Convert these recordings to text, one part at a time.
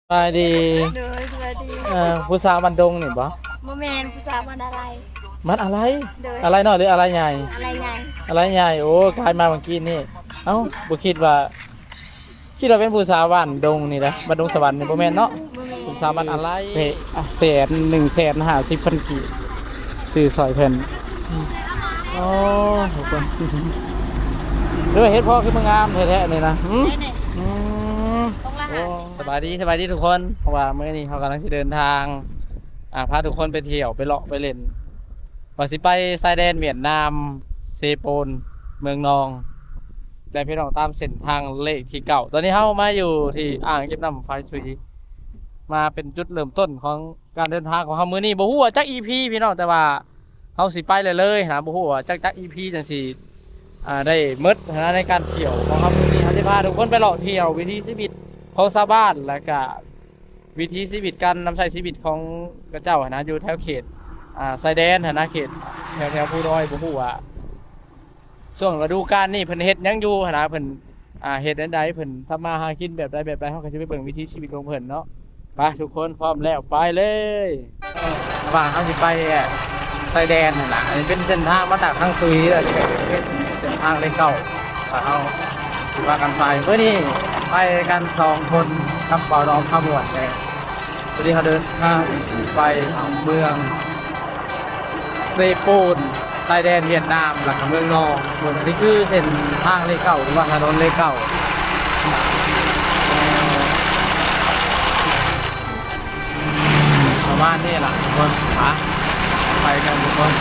ສະບາຍດີ. ໂດຍ ສະບາຍດີ. ເອີ ຜູ້ສາວບ້ານດົງນີ້ບໍ່? ບໍ່ແມ່ນ ຜູ້ສາວບ້ານອາໄລ. ບ້ານອາໄລ? ໂດຍ. ອາໄລນ້ອຍ ຫຼື ອາໄລໃຫຍ່? ອາໄລໃຫຍ່. ອາໄລໃຫຍ່. ໂອ້ ກາຍມາເມື່ອກີ້ນີ້. ເອົ້າ ບໍ່ຄິດວ່າ ຄິດວ່າເປັນຜູ້ສາວບ້ານດົງນີ້ນະ, ບ້ານດົງສະຫວັນນີ້ບໍ່ແມ່ນເນາະ? ບໍ່ແມ່ນ. ເປັນສາວບ້ານອາໄລ. ແສນ ໜຶ່ງແສນຫ້າສິບພັນກີບ ຊື້ຊ່ອຍເພິ່ນ. ໂອ້ ທຸກຄົນ ເອີ ເຮັດພໍຄືມັນງາມແທ້ໆນີ້ນະ. ຫືມ? ອືມ. ໂອ້ ສະບາຍດີ ສະບາຍດີທຸກຄົນ. ເພາະວ່າມື້ນີ້ເຮົາກຳລັງຊິເດີນທາງ ອາ ພາທຸກຄົນໄປທ່ຽວ ໄປເລາະ ໄປຫຼິ້ນ ວ່າຊິໄປຊາຍແດນຫວຽດນາມ ເຊໂປນ ເມືອງນອງ. ແລະ ພີ່ນ້ອງຕາມເສັ້ນທາງເລກທີເກົ້າ. ຕອນນີ້ເຮົາມາຢູ່ທີ່ອ່າງເກັບນ້ຳຝາຍຊຸຍ ມາເປັນຈຸດເລີ່ມຕົ້ນຂອງການເດີນທາງຂອງເຮົາມື້ນີ້. ບໍ່ຮູ້ວ່າຈັກອີພີພີ່ນ້ອງ, ແຕ່ວ່າເຮົາຊິໄປເລື້ອຍໆນະ, ບໍ່ຮູ້ວ່າຈັກ ຈັກອີພີຈັ່ງຊິ ອ່າ ໄດ້ໝົດນະ ໃນການທ່ຽວຂອງເຮົາມື້ນີ້. ເຮົາຊິພາທຸກຄົນໄປເລາະທ່ຽວວິຖີຊີວິດຂອງຊາວບ້ານ ແລະກະ ວິຖີຊີວິດ ການນຳໃຊ້ຊີວິດຂອງເຂົາເຈົ້າຫັ້ນນະ ຢູ່ແຖວເຂດ ອ່າ ຊາຍແດນຫັ້ນນະ ເຂດແຖວ ແຖວພູດອຍ. ບໍ່ຮູ້ວ່າຊ່ວງລະດູການນີ້ເພິ່ນເຮັດຫຍັງຢູ່ຫັ້ນນະ, ເພິ່ນ ອ່າ ເຮັດແນວໃດ, ເພິ່ນທຳມາຫາກິນແບບໃດແບບໃດ, ເຮົາກໍຊິໄປເບິ່ງວິຖີຊີວິດຂອງເພິ່ນເນາະ. ໄປທຸກຄົນ ພ້ອມແລ້ວ ໄປເລີຍ. ລະຫວ່າງເຮົາຊິໄປຊາຍແດນຫັ້ນນະ, ອັນນີ້ເປັນເສັ້ນທາງມາຈາກທາງຊຸຍ ແລ້ວກໍເປັນເສັ້ນທາງເລກເກົ້າ. ພາເຮົາ ພາກັນໄປ. ມື້ນີ້ໄປກັນສອງຄົນກັບບ່າວດອງຄຳມ່ວນແດ່. ມື້ນີ້ເຮົາເດີນທາງໄປເມືອງເຊໂປນ ຊາຍແດນຫວຽດນາມ ແລ້ວກໍເມືອງນອງ. ອັນນີ້ຄືເສັ້ນທາງເລກເກົ້າ ຫຼືວ່າຖະໜົນເລກເກົ້າ ປະມານນີ້ລະທຸກຄົນ. ໄປ ໄປກັນທຸກຄົນ.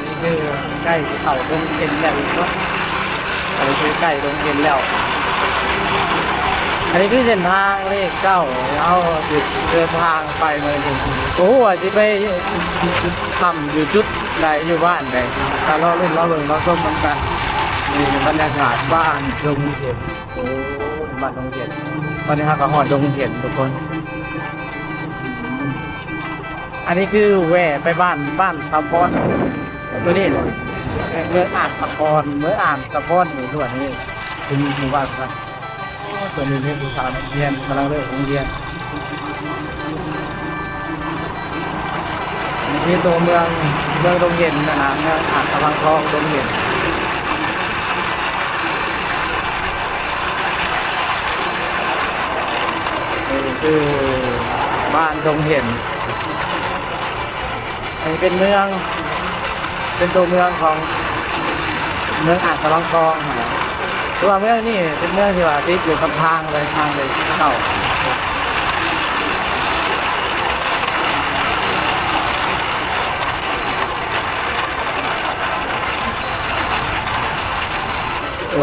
ນີ້ຄືໃກ້ເຂົ້າດົງເຫັນແລ້ວເນາະ, ອັນນີ້ຄືໃກ້ດົງເຫັນແລ້ວ. ອັນນີ້ຄືເສັ້ນທາງເລກເກົ້າ ເຮົາຊິເດີນທາງໄປເມືອງດອງ. ບໍ່ຮູ້ວ່າຊິໄປຄ່ຳຢູ່ຈຸດໃດ ຢູ່ບ້ານໃດ, ຖ້າລໍລຸ້ນ ລໍເບິ່ງ ລໍຊົມນຳກັນ. ນີ້ບັນຍາກາດບ້ານດົງເຫັນ. ໂອ້ ບ້ານດົງເຫັນ. ຕອນນີ້ເຮົາກໍຮອດດົງເຫັນທຸກຄົນ. ອັນນີ້ຄືແວ່ໄປບ້ານ ບ້ານສາພອນ ຕົວນີ້ ເມືອງອາດສາພອນ ເມືອງອາດສາພອນນີ້ ຕົວນີ້ເປັນໝູ່ບ້ານ. ຕົວນີ້ເປັນຜູ້ສາວນັກຮຽນ ກຳລັງເລີກໂຮງຮຽນ. ນີ້ຄືຕົວເມືອງ ເມືອງດົງເຫັນນະ ເມືອງອາດສະວັງທອງ ດົງເຫັນ. ນີ້ຄືບ້ານດົງເຫັນ. ອັນນີ້ເປັນເມືອງ ເປັນຕົວເມືອງຂອງເມືອງອາດສະວັງທອງຫັ້ນແຫຼະ. ຄືວ່າເມືອງນີ້ເປັນເມືອງທີ່ວ່າຕິດຢູ່ກັບທາງເລີຍ ທາງເລີຍເຂົ້າ.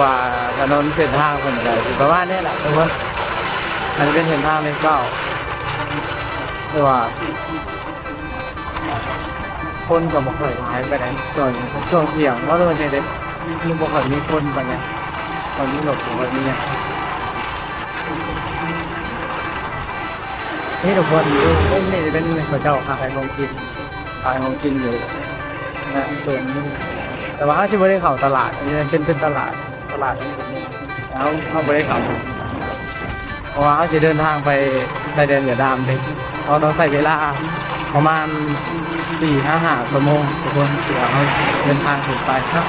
ວ່າຖະໜົນເສັ້ນທາງເພິ່ນກໍຊິປະມານນີ້ແຫຼະທຸກຄົນ. ອັນນີ້ເປັນເສັ້ນທາງເລກເກົ້າ ແຕ່ວ່າ ຄົນກໍບໍ່ຄ່ອຍຫຼາຍປານໃດ ຊ່ວງ ຊ່ວງທ່ຽງ ເພາະວ່າມັນເຮັດໃຫ້ ມັນບໍ່ຄ່ອຍມີຄົນປານໃດ ມັນມີລົດບໍ່ຄ່ອຍມີຫຍັງ. ນີ້ທຸກຄົນຢູ່ ນີ້ຈະເປັນເຂົາເຈົ້າຂາຍຂອງກິນ ຂາຍຂອງກິນຢູ່ນະ ໂຊນນີ້. ແຕ່ວ່າເຮົາຊິບໍ່ໄດ້ເຂົ້າຕະຫຼາດ ອັນນີ້ເປັນ ເປັນຕະຫຼາດ ຕະຫຼາດ ເຮົາ ເຮົາບໍ່ໄດ້ເຂົ້າ ເພາະວ່າເຮົາຊິເດີນທາງໄປຊາຍແດນຫວຽດນາມເດ້ ເຮົາຕ້ອງໃຊ້ເວລາປະມານສີ່ຫາຫ້າຊົ່ວໂມງທຸກຄົນ ທີ່ວ່າເຮົາເດີນທາງຂຶ້ນໄປເນາະ.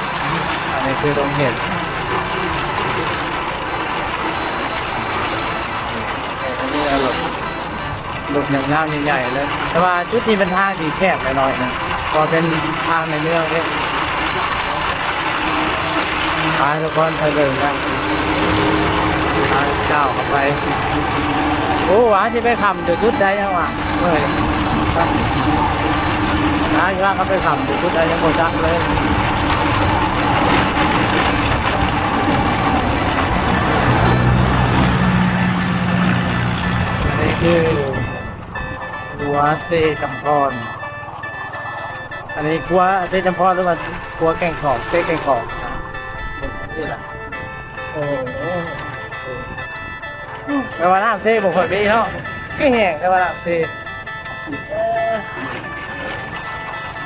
ອັນນີ້ຄືດົງເຫັນ ອັນນີ້ລົດ ລົດຍາວໆ ໃຫຍ່ໆ ເລີຍ ແຕ່ວ່າຈຸດນີ້ເປັນທາງທີ່ແຄບໜ້ອຍໆ ນະ ເພາະວ່າເປັນທາງໃນເມືອງເດ້. ໄປທຸກຄົນ ໄປເບິ່ງກັນ ທາງກ້າວເຂົ້າໄປ. ໂອ້ ວ່າຊິໄປຄ່ຳຢູ່ຈຸດໃດຫຍັງວະ ເອີຍ ຫາຢູ່ວ່າເຂົາໄປຄ່ຳຢູ່ຈຸດໃດຍັງບໍ່ຈັກເລີຍ. ອັນນີ້ຄືຂົວເຊຈຳພອນ. ອັນນີ້ຂົວເຊຈຳພອນ ຫຼືວ່າຂົວແກ້ງຂອກ ເຊແກ້ງຂອກ ນີ້ລະ. ໂອ້ໂຫ ແຕ່ວ່ານ້ຳເຊບໍ່ຄ່ອຍມີເນາະ ຄືແຫ້ງ ແຕ່ວ່ານ້ຳເຊ.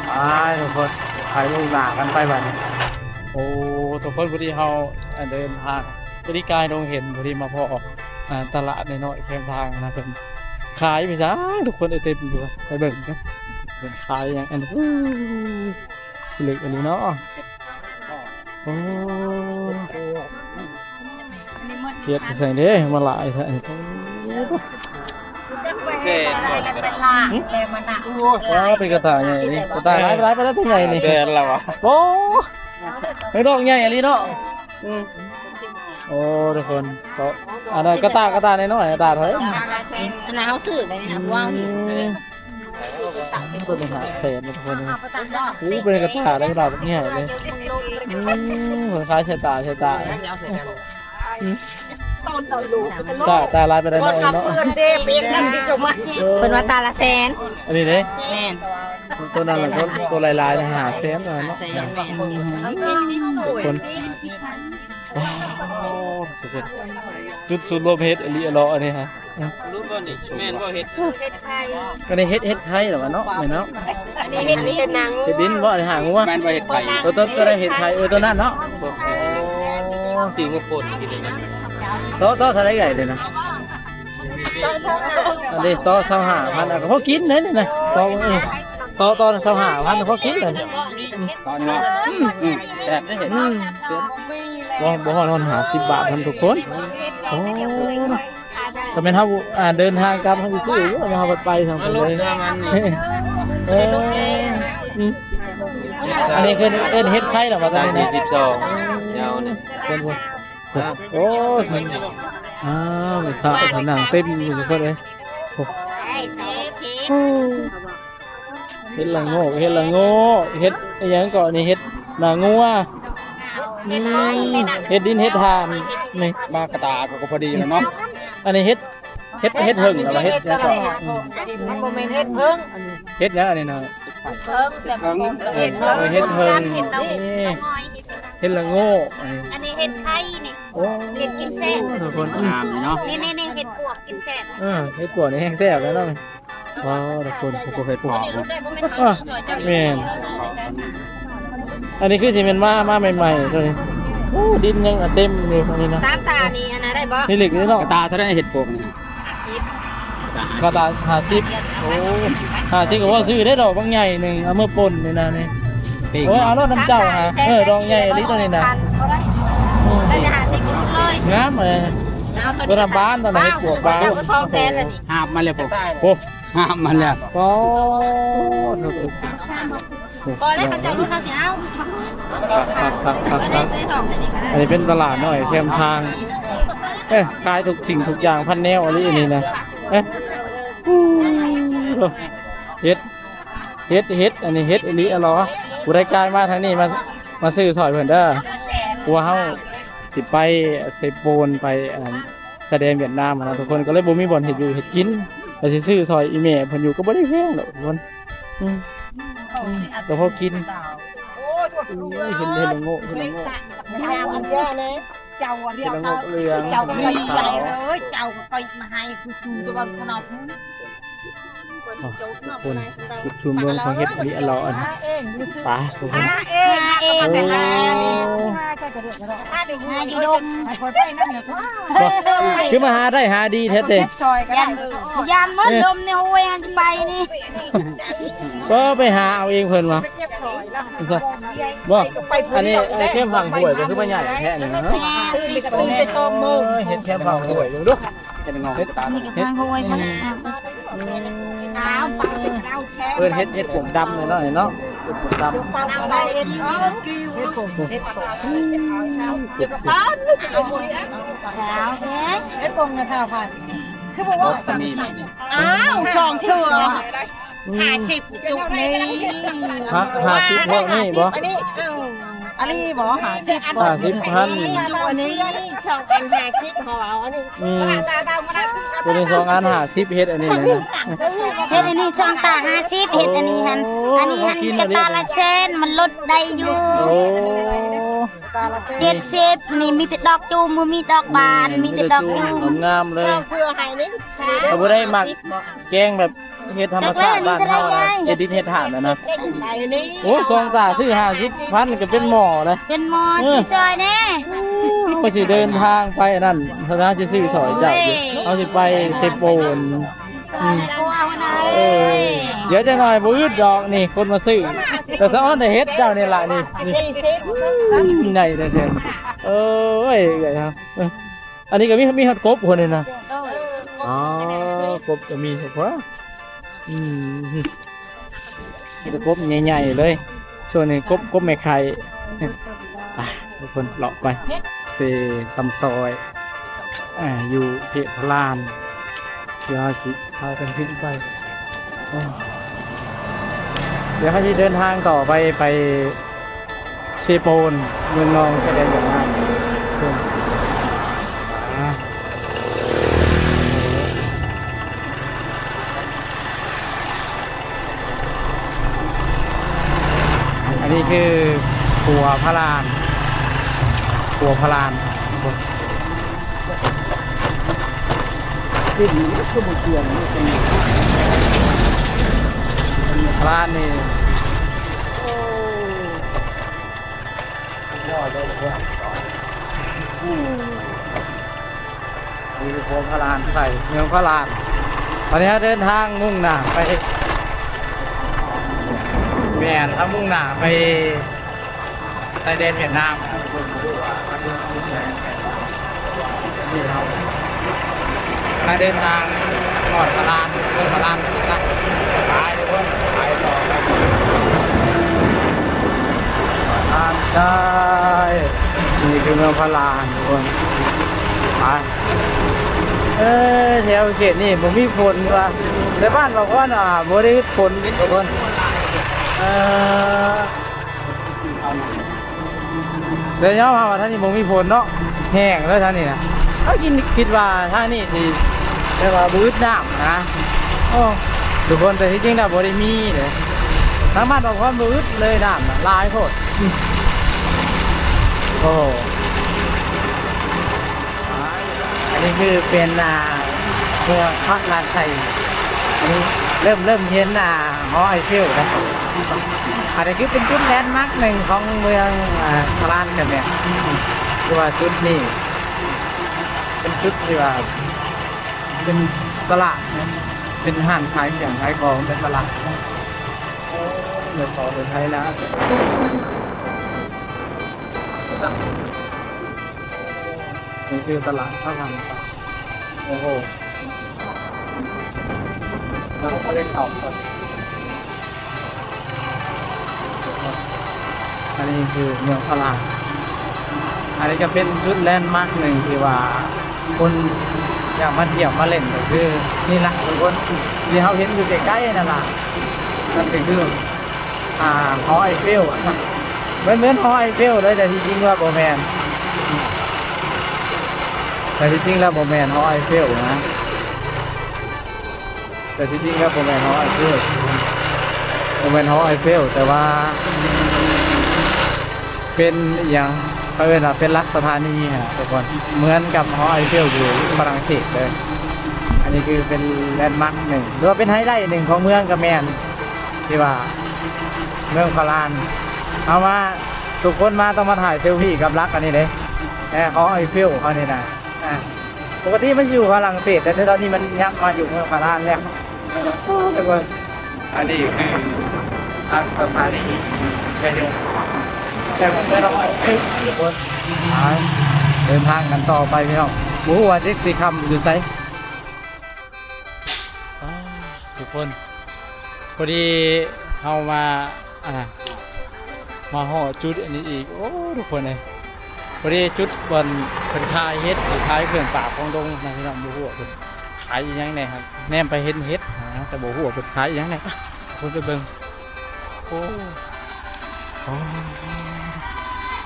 ໄປທຸກຄົນ ໄປມຸ່ງໜ້າກັນໄປບັດນີ້. ໂອ້ ທຸກຄົນ ພໍດີເຮົາ ອັນ ເດີນທາງ ພໍດີກາຍດົງເຫັນ ພໍດີມາພໍ້ ອ່າ ຕະຫຼາດນ້ອຍໆແຄມທາງນະ ເພິ່ນຂາຍໄປຈັ່ງ ທຸກຄົນ ເອີ ເຕັມຢູ່. ໄປເບິ່ງກັນ ເພິ່ນຂາຍຫຍັງ ອັນ ອູ້ ເລິກອີ່ຫຼີເນາະ. ໂອ້ ເຮັດໃສ່ເດ້ ມາຫຼາຍແທ້. ວ້າວ ເປັນກະຕ່າໃຫຍ່ນີ້ ກະຕ່າຫຼາຍ ຫຼາຍປານໃດ ໂຕໃຫຍ່ນີ້ ແມ່ນລະວະ. ໂອ້ ເຮັດດອກໃຫຍ່ອີ່ຫຼີເນາະ. ອືມ ໂອ້ ທຸກຄົນ ເກາະ ອັນນັ້ນກະຕ່າ ກະຕ່ານ້ອຍໆ ກະຕ່າເທົ່າໃດ? ອັນນັ້ນເຮົາຊື້ໄດ້ນີ້ນະ ວາງນີ້. ອືມ ໂຕນີ້ຫ້າແສນ ທຸກຄົນ. ໂອ້ ເປັນກະຕ່າ ກະຕ່າບັກໃຫຍ່ເລີຍ. ອືມ ເພິ່ນຂາຍໃສ່ຕາ ໃສ່ຕາ. ອືມ ຕາ ຕາຫຼາຍປານໃດເນາະ? ເນາະ ເພິ່ນວ່າຕາລະແສນ. ເອີ ເພິ່ນວ່າຕາລະແສນ. ອັນນີ້ເດ້? ແມ່ນ. ໂຕນັ້ນລະ ໂຕ ໂຕຫຼາຍໆນະ ຫ້າແສນເນາະ. ຫ້າແສນ ແມ່ນ. ອືມ ທຸກຄົນ ວ້າວ ທຸກຄົນ ຈຸດສູນລວມເຫັດອີ່ຫຼີເນາະ ອັນນີ້ຮະ. ຮູ້ບໍ່ນີ້ ແມ່ນບໍ່ເຫັດ? ເຫັດໄຂ່. ອັນນີ້ເຫັດ ເຫັດໄຂ່ລະວະເນາະ ແມ່ນເນາະ. ອັນນີ້ເຫັດ ເຫັດໜາງ ເຫັດດິນບໍ່? ອັນນີ້ຫາງົວ. ແມ່ນບໍ່ເຫັດໄຂ່? ໂຕ ໂຕ ໂຕນັ້ນເຫັດໄຂ່ ເອີ ໂຕນັ້ນເນາະ. ໂອ້ ສີຫົວໂພນກິນເລີຍນະ. ໂຕ ໂຕເທົ່າໃດເອື້ອຍນີ້ນະ? ອັນນີ້ໂຕຊາວຫ້າພັນ ອ່ະ ກໍພໍກິນເດ້ນີ້ນະ. ໂຕ ເອີ ໂຕ ໂຕຊາວຫ້າພັນ ພໍກິນເດ້. ຕອນນີ້ເນາະ. ອືມ ອືມ ແຊບເດ້ເຫັດ. ອືມ ບໍ່ ບໍ່ຮອດ ຮອດຫ້າສິບບາດນຳ ທຸກຄົນ. ໂອ້ ກໍແມ່ນເຮົາ ອ່າ ເດີນທາງກັບ ເຮົາຊິຊື້ຢູ່ ເຮົາໄປທາງພຸ້ນເລີຍ. ເອີ ອືມ ອັນນີ້ຄືເອີ້ນເຫັດໄຂ່ລະວ່າ ຕອນນີ້ນະ. ສິບສອງ ຍາວນີ້ ເພິ່ນ ໂອ້ຍ ອ້າວ ແມ່ຄ້າເພິ່ນນັ່ງເຕັມຢູ່ເພິ່ນເອີຍ. ໂອ້ ເຫັດລະໂງກ ເຫັດລະໂງກ ເຫັດອີ່ຫຍັງເກາະນີ້ ເຫັດໜາງງົວ. ອືມ ເຫັດດິນ ເຫັດຖ່ານນີ້ ມາກະຕາກໍພໍດີແລ້ວເນາະ. ອັນນີ້ເຫັດ ເຫັດ ເຫັດເຜິ້ງ ຫຼືວ່າເຫັດຫຍັງເກາະ? ອືມ ມັນບໍ່ແມ່ນເຫັດເຜິ້ງ ອັນນີ້ ເຫັດຫຍັງອັນນີ້ນະ? ເຜິ້ງ ແຕ່ເຫັດເຜິ້ງ ເອີ ເຫັດເຜິ້ງ. ນີ້ ເຫັດລະໂງກ ອັນນີ້ເຫັດໄຂ່ນີ້. ໂອ້ ເຫັດກິນແຊບ ທຸກຄົນ. ອືມ ງາມເນາະ. ນີ້ໆໆ ເຫັດປວກກິນແຊບ. ເອີ ເຫັດປວກນີ້ແຮງແຊບແລ້ວເນາະ. ວ້າວ ທຸກຄົນ ໂອ້ໂຫ ເຫັດປວກ. ອ່າ ແມ່ນ ອັນນີ້ຄືຊິແມ່ນມາ ມາໃໝ່ໆ ໂຕນີ້. ໂອ້ ດິນຍັງເຕັມຢູ່ອັນນີ້ນະ. ສາມຕານີ້ ອັນນັ້ນໄດ້ບໍ່? ນີ້ເຫຼັກນີ້ເນາະ. ກະຕາເທົ່າໃດເຫັດປວກນີ້? ຫ້າສິບ ກະຕາຫ້າສິບ. ໂອ້ ຫ້າສິບກໍພໍຊື້ໄດ້ດອກບັກໃຫຍ່ໜຶ່ງ ເອົາມາປົ່ນນີ້ນະນີ້. ໂອ້ຍ ເອົາໂລດນຳເຈົ້າຫາ. ເອີ ດອກໃຫຍ່ອີ່ຫຼີໂຕນີ້ນະ. ອືມ ໄດ້ຫ້າສິບເລີຍ ງາມເລີຍ. ໂຕນັ້ນບານ ໂຕນັ້ນເຫັດປວກບານ. ຫາບມາແລ້ວ ໂອ້ ຫາບມາແລ້ວ. ໂອ້ ບໍ່ແລ້ວ ເຂົາເຈົ້າລົດເຮົາຊິເອົາ. ຄັກໆໆໆ ອັນນີ້ເປັນຕະຫຼາດນ້ອຍແຄມທາງ. ເອີ ຂາຍທຸກສິ່ງທຸກຢ່າງພັນແນວອີ່ຫຼີອັນນີ້ນະ. ເອີ ເຫັດ ເຫັດ ເຫັດ ອັນນີ້ເຫັດອີ່ຫຼີອະຫຼໍ. ຜູ້ໃດກາຍມາທາງນີ້ ມາ ມາຊື້ຊ່ອຍເພິ່ນເດີ. ເພາະວ່າເຮົາຊິໄປເຊໂປນ ໄປ ອັນ ຊາຍແດນຫວຽດນາມຫັ້ນນະ ທຸກຄົນ ກໍເລີຍບໍ່ມີບ່ອນເຮັດຢູ່ເຮັດກິນ ກໍຊິຊື້ຊ່ອຍອີ່ແມ່ເພິ່ນຢູ່ ກໍບໍ່ໄດ້ແພງດອກທຸກຄົນ. ອືມ ກໍພໍກິນ. ໂອ້ຍ ເຫັນ ເຫັນລະໂງກ ເຫັນລະໂງກ ເຈົ້າ ເຫັນລະໂງກເຫຼືອງ ເຈົ້າກໍໄປຫຼາຍເລີຍ ເຈົ້າກໍໄປມາໃຫ້ຜູ້ຈູຕະກອນຂະໜອບ. ໂອ້ ທຸກຄົນ ຈຸດສູນລວມຂອງເຫັດອີ່ຫຼີອະຫຼໍ. ອັນ ປາ ທຸກຄົນ ຫາເອງ ຫາເອງ ຫາເອງ ໂອ້ ຫາຢູ່ດົງ ບໍ່ ຄືມາຫາໄດ້ຫາດີແທ້ເຕ. ຢ້ານ ຢ້ານໝົດລົມໃນຫ້ວຍຫັ້ນຊິໄປນີ້ ກໍໄປຫາເອົາເອງເພິ່ນວ່າ. ບໍ່ ອັນນີ້ ເອີ ແຄມຝັ່ງຫ້ວຍ ກໍຄືມາໃຫຍ່ແທ້ນີ້ນະ. ເອີ ເຫັດແຄມຝັ່ງຫ້ວຍ ເບິ່ງດູ. ເຫັດ ນີ້ກໍທາງຫ້ວຍ ເອີ ເພິ່ນເຮັດ ເຮັດປວກດຳເລີຍເນາະ ເນາະ ເຮັດປວກດຳ. ສາວແທ້ ເຮັດປົງນະ ຊາວພັນ ຄືບໍ່ເວົ້າຊ້ຳ. ອ້າວ ສອງເທື່ອ. ອືມ ຫ້າສິບຈຸກນີ້ ຮະ ຫ້າສິບເທົ່ານີ້ບໍ່? ອັນນີ້ ເອີ ອັນນີ້ບໍ່ ຫ້າສິບ ຫ້າສິບພັນ ອັນນີ້ສອງອັນຫ້າສິບ ເຮົາເອົາອັນນີ້. ອືມ ໂຕນີ້ສອງອັນຫ້າສິບ ເຮັດອັນນີ້ນະ ເຮັດອັນນີ້ສອງຕາຫ້າສິບ ເຮັດອັນນີ້ຫັ້ນ ໂອ້ ອັນນີ້ຫັ້ນກະຕາລະແສນ ມັນລົດໄດ້ຢູ່. ໂອ້ ເຈັດສິບ ນີ້ມີແຕ່ດອກຈູມ ບໍ່ມີດອກບານ ອືມ ມີແຕ່ດອກຈູມ ງາມໆເລີຍ. ເພື່ອໃຫ້ນີ້ ຖ້າຜູ້ໃດມັກແກງແບບ ເຮັດທຳມະຊາດບ້ານເຮົານະ ເຮັດດິນເຮັດຖ່ານນະນະ. ໂອ້ ສອງຕາຊື້ຫ້າສິບພັນກໍເປັນໝໍ້ລະ ເປັນໝໍ້ ເອີ ຊິຊ່ອຍແດ່. ຊິເດີນທາງໄປອັນນັ້ນ ເຮົາຊິຊື້ສອຍເຈົ້າຢູ່ ເຮົາຊິໄປເຊໂປນ. ອືມ ເອີ ດຽວຈັກໜ່ອຍບໍ່ອຶດດອກນີ້ ຄົນມາຊື້ ແຕ່ສະອອນແຕ່ເຫັດເຈົ້ານີ້ລະນີ້ ນີ້ ອືມ ໃຫຍ່ແທ້ໆ. ເອີຍ ເອີຍ ເອີ ອັນນີ້ກໍມີ ມີຮອດກົບພຸ້ນນີ້ນະ. ອໍ ກົບກໍມີ ອືມ ມີແຕ່ກົບໃຫຍ່ໆເລີຍ ສ່ວນນີ້ກົບ ກົບແມ່ໄຂ່. ໄປ ທຸກຄົນເລາະໄປ ເຊຊຳຊອຍ ອ່າ ຢູ່ເທບພະລານ ດຽວເຮົາຊິພາກັນຂຶ້ນໄປ. ໂອ້ ດຽວເຮົາຊິເດີນທາງຕໍ່ໄປ ໄປເຊໂປນ ເມືອງງອງ ຊາຍແດນຫວຽດນາມ. ອ່າ ອັນນີ້ຄືຂົວພະລານ ຂົວພະລານ. ດິນມັນຄືບໍ່ກວມເນາະ ພະລານນີ້. ໂອ້ ສຸດຍອດເລີຍ ນີ້ຄືຂົວພະລານ ໃສ່ເມືອງພະລານ. ຕອນນີ້ເຮົາເດີນທາງມຸ່ງໜ້າໄປ ແມ່ນ ເຮົາມຸ່ງໜ້າໄປ ຊາຍແດນຫວຽດນາມ ມາເດີນທາງຮອດພະລານ ເມືອງພະລານນະ. ໄປທຸກຄົນ ໄປຕໍ່ກັນ ພະລານຊາຍ ນີ້ຄືເມືອງພະລານທຸກຄົນ. ໄປ ເອີ ແຖວເຂດນີ້ບໍ່ມີຝົນວ່າ ແຕ່ບ້ານບາງຄອນ ອ່າ ບໍ່ໄດ້ຝົນທຸກຄົນ. ເອີ ແຕ່ຍອມຮັບວ່າທາງນີ້ບໍ່ມີຝົນເນາະ ແຫ້ງເລີຍທາງນີ້ນະ. ເຮົາຄິດ ຄິດວ່າທາງນີ້ຊິແບບວ່າບໍ່ອຶດນ້ຳນະ. ໂອ້ ທຸກຄົນ ແຕ່ທີ່ຈິງແລ້ວບໍ່ໄດ້ມີເດ້ ທາງບ້ານບາງຄອນບໍ່ອຶດເລີຍ ນ້ຳນະຫຼາຍໂພດ. ໂອ້ ອັນນີ້ຄືເປັນ ອ່າ ເມືອງພະລານໄຊ. ອັນນີ້ເລີ່ມ ເລີ່ມເຫັນ ອ່າ ຫໍໄອເຟວແລ້ວ. ອັນນີ້ຄືເປັນຈຸດແລນມາກໜຶ່ງຂອງເມືອງ ອ່າ ພະລານກະແມ່ນ ຄືວ່າຈຸດນີ້ເປັນຈຸດທີ່ວ່າເປັນຕະຫຼາດນະ ເປັນຮ້ານຂາຍເຄື່ອງຂາຍຂອງ ເປັນຕະຫຼາດ. ໂອ້ ເດີນເຂົ້າເດີນໄທນະ. ນີ້ຄືຕະຫຼາດພະລານ. ໂອ້ໂຫ ເຮົາບໍ່ໄດ້ເຂົ້າກ່ອນ. ອັນນີ້ຄືເມືອງພະລານ. ອັນນີ້ກໍເປັນຈຸດແລນມາກໜຶ່ງທີ່ວ່າຄົນຢາກມາທ່ຽວມາຫຼິ້ນ ກໍຄືນີ້ລະທຸກຄົນ ທີ່ເຮົາເຫັນຢູ່ໃກ້ໆນັ້ນລະ ມັນກໍຄື ອ່າ ຫໍໄອເຟວ. ມັນເໝືອນຫໍໄອເຟວເລີຍ ແຕ່ທີ່ຈິງແລ້ວບໍ່ແມ່ນ ແຕ່ທີ່ຈິງແລ້ວບໍ່ແມ່ນຫໍໄອເຟວນະ. ແຕ່ທີ່ຈິງແລ້ວບໍ່ແມ່ນຫໍໄອເຟວ ບໍ່ແມ່ນຫໍໄອເຟວ ແຕ່ວ່າເປັນອີ່ຫຍັງ ເຂົາເອີ້ນວ່າເປັນຫຼັກສະຖານີຫັ້ນນະທຸກຄົນ ເໝືອນກັບຫໍໄອເຟວຢູ່ຝຣັ່ງເສດເລີຍ. ອັນນີ້ຄືເປັນແລນມາກໜຶ່ງ ຫຼືວ່າເປັນໄຮໄລໜຶ່ງຂອງເມືອງກໍແມ່ນ ທີ່ວ່າເມືອງພະລານ ເຮົາມາ ທຸກຄົນມາຕ້ອງມາຖ່າຍເຊວຟີກັບຫຼັກອັນນີ້ເດ້ ແອ ຫໍໄອເຟວເຮົານີ້ນະ. ອ່າ ປົກກະຕິມັນຢູ່ຝຣັ່ງເສດ ແຕ່ຕອນນີ້ມັນຍັບມາຢູ່ເມືອງພະລານແລ້ວ. ໂອ້ ທຸກຄົນ ອັນນີ້ຄືອັກສະຖານີ ແຕ່ເດີມ ແຕ່ມັນເປັນຮ້ອຍ ທຸກຄົນ. ໄປ ເດີນທາງກັນຕໍ່ໄປພີ່ນ້ອງ ບໍ່ຮູ້ວ່າຊິ ຊິຄ່ຳຢູ່ໃສ. ອ້າ ທຸກຄົນ ພໍດີເຮົາມາ ອ່າ ມາຮອດຈຸດອັນນີ້ອີກ. ໂອ້ ທຸກຄົນເອີຍ ພໍດີຈຸດບ່ອນເພິ່ນຂາຍເຫັດ ຂາຍເຄື່ອງປ່າຂອງດົງນະພີ່ນ້ອງ. ບໍ່ຮູ້ວ່າເພິ່ນຂາຍອີ່ຫຍັງແດ່ ຫາກແນມໄປເຫັນເຫັດນະ ແຕ່ບໍ່ຮູ້ວ່າເພິ່ນຂາຍອີ່ຫຍັງແດ່. ຄົນໄປເບິ່ງ ໂອ້ ໂອ້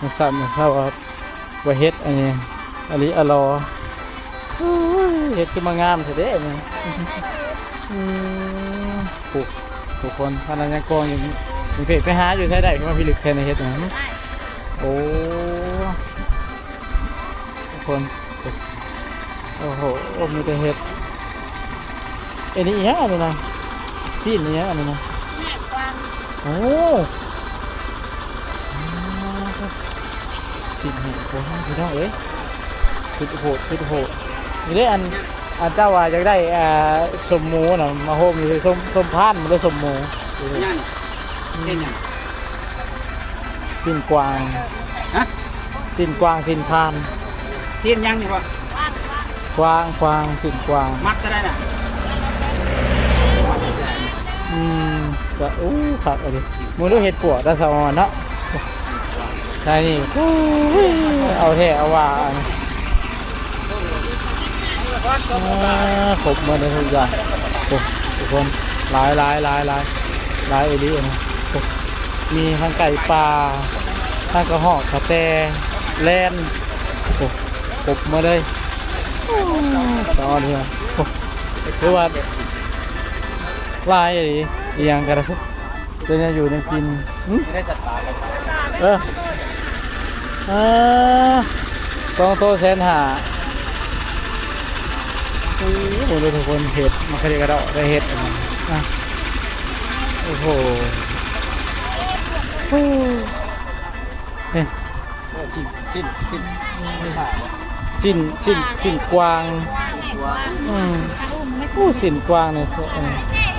ມາຊ້ຳເຂົາວ່າ ວ່າເຫັດອັນນີ້ ອະລິອະລໍ. ໂອ້ຍ ເຫັດຄືມາງາມແທ້ເດ້ນີ້. ອືມ ໂອ້ ທຸກຄົນ ອັນນັ້ນຍັງກອງຢູ່ນີ້ ເພກໄປຫາຢູ່ໃສໄດ້ ຄືມາພິລຶກແທ້ໃນເຫັດນະ. ໂອ້ ທຸກຄົນ ໂອ້ໂຫ ໂອ້ ມີແຕ່ເຫັດ. ອັນນີ້ອີຫຍັງອັນນີ້ນະ? ຊີ້ນອີຫຍັງອັນນີ້ນະ? ຊີ້ນແຫກກວາງ. ໂອ້ ຊີ້ນແຫກກວາງ ພີ່ນ້ອງເອີຍ. ສຸດໂຫດ ສຸດໂຫດ. ນີ້ເດ້ ອັນ ອັນເຈົ້າວ່າຢາກໄດ້ ອ່າ ສົມໝູນະ ມາໂຮມຢູ່ ສົມ ສົມພານ ບໍ່ໄດ້ສົມໝູ. ຫຍັງ? ຊີ້ນຫຍັງ? ຊີ້ນກວາງ. ຮະ? ຊີ້ນກວາງ ຊີ້ນພານ. ຊີ້ນຫຍັງນີ້ວະ? ກວາງ ກວາງ ຊີ້ນກວາງ. ມັດເທົ່າໃດນະ? ອືມ ກະ ໂອ້ ຄັກອີ່ຫຼີ. ມື້ດູເຮັດປວກຕາສະອອນເນາະ. ໃສ່ນີ້ ໂອ້ຍ ເອົາແທ້ເອົາວ່າ. ອ່າ ຄົບໝົດເລີຍທຸກຢ່າງ. ໂອ້ ທຸກຄົນ ຫຼາຍ ຫຼາຍ ຫຼາຍ ຫຼາຍ ຫຼາຍອີ່ຫຼີນະ. ໂອ້ ມີທັງໄກ່ປ່າ ທັງກະຮອກ ກະແຕ ແລນ. ໂອ້ ຄົບໝົດເລີຍ. ໂອ້ ຕາອ່ອນເຮືອ. ໂອ້ ຖືວ່າຫຼາຍອີ່ຫຼີ ອີ່ຫຍັງກະໄດ້. ເປັນແນວຢູ່ແນວກິນ. ຫຶ? ເອີ ເອີ ສອງໂຕແສນຫ້າ. ໂອ້ ເບິ່ງດູທຸກຄົນ ເຫັດ ມາກະດິກະດໍໄດ້ເຫັດ. ອ່ະ ໂອ້ໂຫ ໂອ້ ເອີ ຊີ້ນ ຊີ້ນ ຊີ້ນ ຊີ້ນ ຊີ້ນກວາງ. ອືມ ໂອ້ ຊີ້ນກວາງນີ້ ເອີ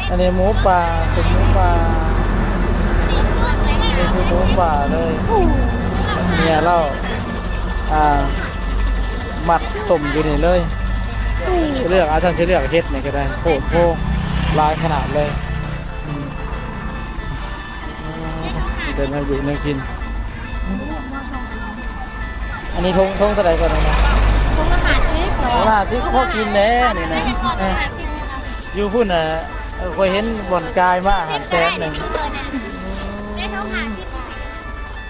ອັນນີ້ໝູປ່າ ເປັນໝູປ່າ. ນີ້ຄືໝູປ່າເລີຍ. ເມຍລາວ ອ່າ ມັດສົມຢູ່ນີ້ເລີຍ. ເລືອກ ອາ ທ່ານຊິເລືອກເຫັດນີ້ກະໄດ້. ໂອ້ໂຫ ຫຼາຍຂະໜາດເລີຍ. ອືມ ເປັນແນວຢູ່ແນວກິນ. ອັນນີ້ຖົງ ຖົງເທົ່າໃດກ່ອນນະ? ຖົງລະຫ້າສິບ. ໂອ້ ຫ້າສິບ ພໍກິນແດ່ນີ້ນະ. ເອີ ຢູ່ພຸ້ນນະ ຂ້ອຍເຫັນບ່ອນກາຍມາຫັ້ນແສນໜຶ່ງ. ໄດ້ຖົງຫ້າສິບ.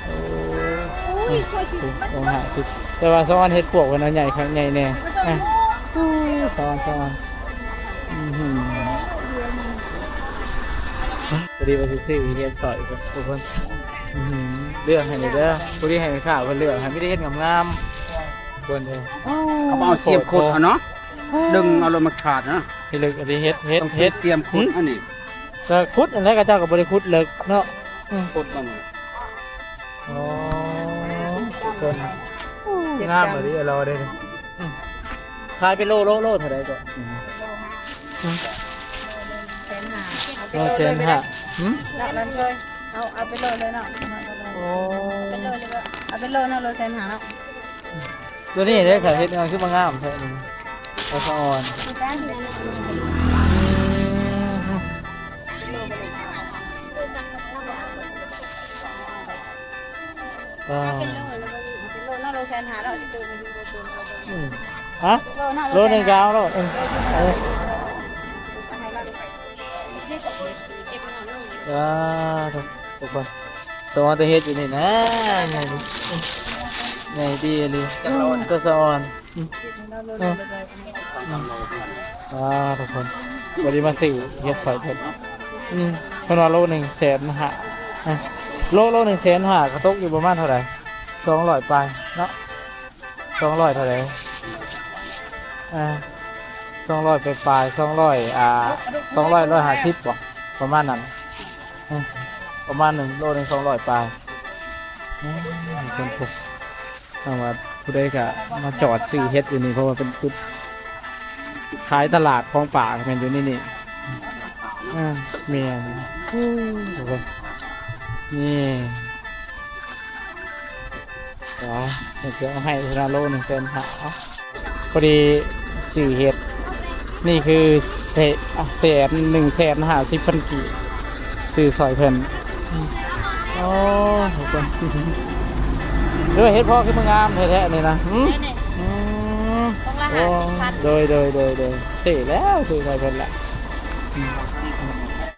ໂອ້ ໂອ້ຍ ໂອ້ ຫ້າສິບ. ແຕ່ວ່າສອງອັນເຫັດປວກເພິ່ນເອົາໃຫຍ່ຄັກໃຫຍ່ແນ່. ອ່ະ ສອງອັນ ສອງອັນ. ອືຫື ພໍດີວ່າຊິຊື້ເຮັດຊອຍທຸກຄົນ. ອືຫື ເລືອກໃຫ້ແດ່ເດີ ຜູ້ທີ່ໃຫ້ຂ້າເພິ່ນເລືອກໃຫ້ ມີແຕ່ເຫັດງາມໆ ເພິ່ນເອີຍ. ເຂົາເອົາສຽມຂຸດເອົາເນາະ ດຶງເອົາໂລດ ມັນຂາດເນາະ. ພິລຶກອີ່ຫຼີ ເຫັດ ເຫັດ ຕ້ອງເປັນສຽມຂຸດ. ອັນນີ້ກະຂຸດຫັ້ນແຫຼະ ຂະເຈົ້າກະບໍ່ໄດ້ຂຸດເລິກເນາະ. ອືມ ຂຸດມັນ. ອໍ ທຸກຄົນ ງາມອີ່ຫຼີ ລາວເດ້. ອືມ ຂາຍເປັນໂລ ໂລ ໂລເທົ່າໃດເກາະ? ອືມ ໂລແສນຫ້າ. ຫຶ? ເອົາ ເອົາເປັນໂລເລີຍເນາະ. ໂອ້ ເອົາເປັນໂລເນາະ ໂລແສນຫ້າເນາະ. ໂຕນີ້ເດ້ ສາເຮັດຫຍັງຄືມາງາມແທ້ນີ້ ຕາສະອອນ. ອືມ ເອົາເປັນໂລເນາະ ໂລແສນຫ້າເນາະ. ອືມ ຮະ ໂລໜຶ່ງກະເອົາໂລດ. ເອີ ເອີ ສາທຸ ທຸກຄົນ. ສະອອນແຕ່ເຮັດຢູ່ນີ້ນະ ໃຫຍ່ດີ ໃຫຍ່ດີອີ່ຫຼີ ຕາສະອອນ. ອືມ ອືມ ອ່າ ທຸກຄົນ ບໍ່ໄດ້ມາຊື້ເຫັດໃສ່ເພິ່ນ. ອືມ ເພິ່ນວ່າໂລໜຶ່ງແສນຫ້າ. ໂລ ໂລໜຶ່ງແສນຫ້າ ກະຕົກຢູ່ປະມານເທົ່າໃດ? ສອງຮ້ອຍປາຍເນາະ. ສອງຮ້ອຍເທົ່າໃດ? ອ່າ ສອງຮ້ອຍປາຍໆ ສອງຮ້ອຍ ອ່າ ສອງຮ້ອຍ ຮ້ອຍຫ້າສິບບໍ່ ປະມານນັ້ນ. ປະມານໜຶ່ງ ໂລໜຶ່ງສອງຮ້ອຍປາຍ. ອືມ ເພິ່ນ ເພິ່ນວ່າຜູ້ໃດກະມາຈອດຊື້ເຫັດຢູ່ນີ້ ເພາະວ່າເປັນຈຸດຂາຍຕະຫຼາດຂອງປ່າ ແມ່ນຢູ່ໃນນີ້. ອ່າ ແມ່ນ. ໂອ້ ນີ້ ເອົາ ເພິ່ນຊິເອົາໃຫ້ເທົ່ານັ້ນ ໂລໜຶ່ງແສນຫ້າ. ພໍດີຊື້ເຫັດ ນີ້ຄືແສນ ໜຶ່ງແສນຫ້າສິບພັນກີບ ຊື້ຊ່ອຍເພິ່ນ. ອໍ ເອີ ເຫັດເພາະຄືມັນງາມແທ້ໆນີ້ນະ. ຫຶ? ອືມ ໂດຍ ໂດຍ ໂດຍ ໂດຍ ເທ່ແລ້ວ ຊື້ຊ່ອຍເພິ່ນລະ. ອືມ